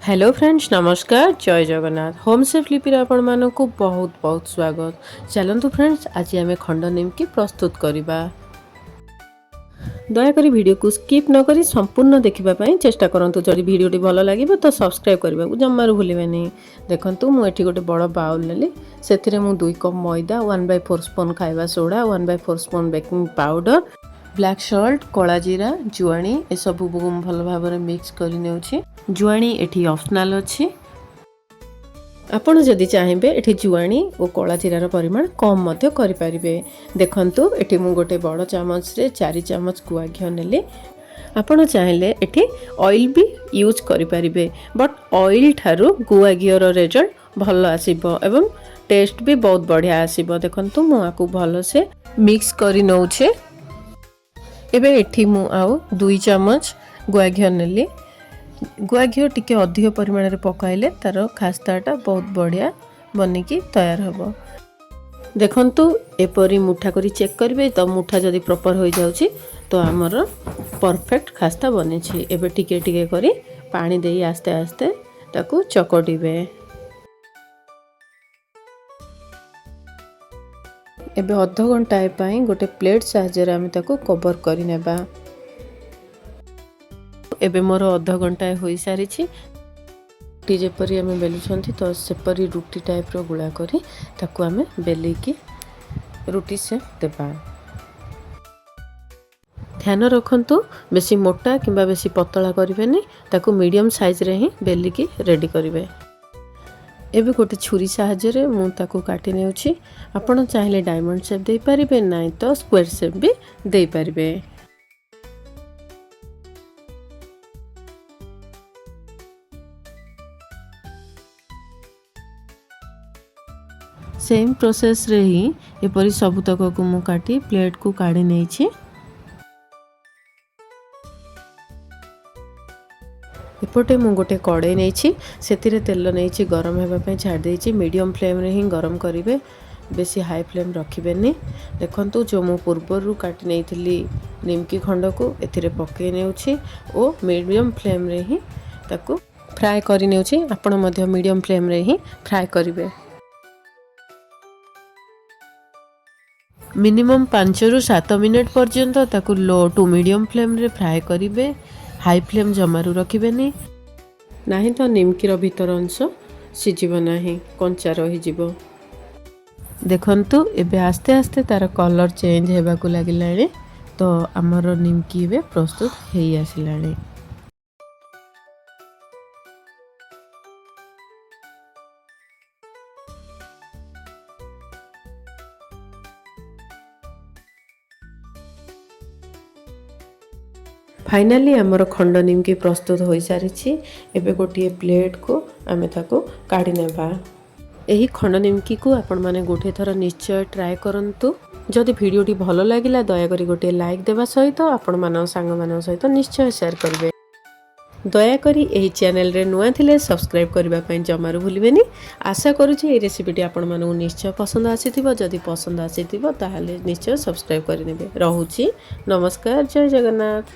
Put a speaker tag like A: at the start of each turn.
A: Hello friends, ନମସ୍କାର, ଜୟ Jagannath. Home safe ଲିପିରେ ଆପଣମାନଙ୍କୁ ବହୁତ ବହୁତ ସ୍ୱାଗତ। ଚାଲନ୍ତୁ ଫ୍ରେଣ୍ଡସ୍, ଆଜି ଆମେ ଖଣ୍ଡ ନିମକି ପ୍ରସ୍ତୁତ କରିବା। ଦୟାକରି ଭିଡ଼ିଓକୁ ସ୍କିପ୍ ନ କରି ସମ୍ପୂର୍ଣ୍ଣ ଦେଖିବା ପାଇଁ ଚେଷ୍ଟା କରନ୍ତୁ। ଯଦି ଭିଡ଼ିଓଟି ଭଲ ଲାଗିବ ତ ସବସ୍କ୍ରାଇବ୍ କରିବାକୁ ଜମାରୁ ଭୁଲିବେନି। ଦେଖନ୍ତୁ, ମୁଁ ଏଠି ଗୋଟେ ବଡ଼ ବାଉଲ୍ ନେଲି। ସେଥିରେ ମୁଁ 2 କପ୍ ମଇଦା, 1/4 ସ୍ପୁନ୍ ଖାଇବା soda, 1/4 spoon baking powder, black salt, କଳା ଜିରା, ଜୁଆଣି, ଏସବୁକୁ ମୁଁ ଭଲ ଭାବରେ ମିକ୍ସ କରି ନେଉଛି। ଜୁଆଣି ଏଠି ଅପସନାଲ୍ ଅଛି। ଆପଣ ଯଦି ଚାହିଁବେ, ଏଠି ଜୁଆଣି ଓ କଳା ଜିରାର ପରିମାଣ କମ୍ ମଧ୍ୟ କରିପାରିବେ। ଦେଖନ୍ତୁ, ଏଠି ମୁଁ ଗୋଟେ ବଡ଼ ଚାମଚରେ 4 ଚାମଚ ଗୁଆ ଘିଅ ନେଲି। ଆପଣ ଚାହିଁଲେ ଏଠି ଅଏଲ୍ ବି ୟୁଜ୍ କରିପାରିବେ, ବଟ୍ ଅଏଲ୍ ଠାରୁ ଗୁଆ ଘିଅର ରେଜଲ୍ଟ ଭଲ ଆସିବ ଏବଂ ଟେଷ୍ଟ ବି ବହୁତ ବଢ଼ିଆ ଆସିବ। ଦେଖନ୍ତୁ, ମୁଁ ଆକୁ ଭଲସେ ମିକ୍ସ କରି ନେଉଛି। ଏବେ ଏଠି ମୁଁ ଆଉ 2 ଚାମଚ ଗୁଆ ଘିଅ ନେଲି। ଗୁଆ ଘିଅ ଟିକେ ଅଧିକ ପରିମାଣରେ ପକାଇଲେ ତା'ର ଖାସ୍ତାଟା ବହୁତ ବଢ଼ିଆ ବନିକି ତୟାର ହେବ। ଦେଖନ୍ତୁ, ଏପରି ମୁଠା କରି ଚେକ୍ କରିବେ ତ ମୁଠା ଯଦି ପ୍ରପର୍ ହୋଇଯାଉଛି ତ ଆମର ପରଫେକ୍ଟ ଖାସ୍ତା ବନିଛି। ଏବେ ଟିକେ ଟିକେ କରି ପାଣି ଦେଇ ଆସ୍ତେ ଆସ୍ତେ ତାକୁ ଚକଟିବେ। ଏବେ ଅଧଘଣ୍ଟାଏ ପାଇଁ ଗୋଟେ ପ୍ଲେଟ୍ ସାହାଯ୍ୟରେ ଆମେ ତାକୁ କଭର୍ କରିନେବା। ଏବେ ମୋର ଅଧଘଣ୍ଟାଏ ହୋଇସାରିଛି। ରୁଟି ଯେପରି ଆମେ ବେଲୁଛନ୍ତି, ତ ସେପରି ରୁଟି ଟାଇପ୍ର ଗୁଳା କରି ତାକୁ ଆମେ ବେଲିକି ରୁଟି ସେପ୍ ଦେବା। ଧ୍ୟାନ ରଖନ୍ତୁ, ବେଶୀ ମୋଟା କିମ୍ବା ବେଶୀ ପତଳା କରିବେନି। ତାକୁ ମିଡ଼ିୟମ୍ ସାଇଜ୍ରେ ହିଁ ବେଲିକି ରେଡ଼ି କରିବେ। ଏବେ ଗୋଟେ ଛୁରୀ ସାହାଯ୍ୟରେ ମୁଁ ତାକୁ କାଟି ନେଉଛି। ଆପଣ ଚାହିଁଲେ ଡାଇମଣ୍ଡ ସେପ୍ ଦେଇପାରିବେ, ନାହିଁ ତ ସ୍କୋୟାର ସେପ୍ ବି ଦେଇପାରିବେ। ସେମ୍ ପ୍ରୋସେସ୍ରେ ହିଁ ଏପରି ସବୁତକକୁ ମୁଁ କାଟି ପ୍ଲେଟ୍କୁ କାଢ଼ି ନେଇଛି। ଏପଟେ ମୁଁ ଗୋଟେ କଡ଼େଇ ନେଇଛି। ସେଥିରେ ତେଲ ନେଇଛି, ଗରମ ହେବା ପାଇଁ ଛାଡ଼ି ଦେଇଛି। ମିଡ଼ିୟମ୍ ଫ୍ଲେମ୍ରେ ହିଁ ଗରମ କରିବେ, ବେଶୀ ହାଇ ଫ୍ଲେମ୍ ରଖିବେନି। ଦେଖନ୍ତୁ, ଯେଉଁ ମୁଁ ପୂର୍ବରୁ କାଟି ନେଇଥିଲି ନିମକି ଖଣ୍ଡକୁ ଏଥିରେ ପକାଇ ନେଉଛି ଓ ମିଡ଼ିୟମ୍ ଫ୍ଲେମ୍ରେ ହିଁ ତାକୁ ଫ୍ରାଏ କରି ନେଉଛି। ଆପଣ ମଧ୍ୟ ମିଡ଼ିୟମ୍ ଫ୍ଲେମ୍ରେ ହିଁ ଫ୍ରାଏ କରିବେ। ମିନିମମ୍ 5ରୁ 7 ମିନିଟ୍ ପର୍ଯ୍ୟନ୍ତ ତାକୁ ଲୋ ଟୁ ମିଡ଼ିୟମ୍ ଫ୍ଲେମ୍ରେ ଫ୍ରାଏ କରିବେ। ହାଇ ଫ୍ଲେମ୍ ଜମାରୁ ରଖିବେନି, ନାହିଁ ତ ନିମକିର ଭିତର ଅଂଶ ସିଝିବ ନାହିଁ, କଞ୍ଚା ରହିଯିବ। ଦେଖନ୍ତୁ, ଏବେ ଆସ୍ତେ ଆସ୍ତେ ତା'ର କଲର୍ ଚେଞ୍ଜ ହେବାକୁ ଲାଗିଲାଣି, ତ ଆମର ନିମକି ଏବେ ପ୍ରସ୍ତୁତ ହେଇ ଆସିଲାଣି। ଫାଇନାଲି ଆମର ଖଣ୍ଡ ନିମକି ପ୍ରସ୍ତୁତ ହୋଇସାରିଛି। ଏବେ ଗୋଟିଏ ପ୍ଲେଟ୍କୁ ଆମେ ତାକୁ କାଢ଼ି ନେବା। ଏହି ଖଣ୍ଡ ନିମକିକୁ ଆପଣମାନେ ଗୋଟିଏ ଥର ନିଶ୍ଚୟ ଟ୍ରାଏ କରନ୍ତୁ। ଯଦି ଭିଡ଼ିଓଟି ଭଲ ଲାଗିଲା, ଦୟାକରି ଗୋଟିଏ ଲାଇକ୍ ଦେବା ସହିତ ଆପଣମାନଙ୍କ ସାଙ୍ଗମାନଙ୍କ ସହିତ ନିଶ୍ଚୟ ସେୟାର କରିବେ। ଦୟାକରି ଏହି ଚ୍ୟାନେଲରେ ନୂଆ ଥିଲେ ସବସ୍କ୍ରାଇବ୍ କରିବା ପାଇଁ ଜମାରୁ ଭୁଲିବେନି। ଆଶା କରୁଛି ଏହି ରେସିପିଟି ଆପଣମାନଙ୍କୁ ନିଶ୍ଚୟ ପସନ୍ଦ ଆସିଥିବ। ଯଦି ପସନ୍ଦ ଆସିଥିବ, ତାହେଲେ ନିଶ୍ଚୟ ସବସ୍କ୍ରାଇବ୍ କରିନେବେ। ରହୁଛି, ନମସ୍କାର, ଜୟ ଜଗନ୍ନାଥ।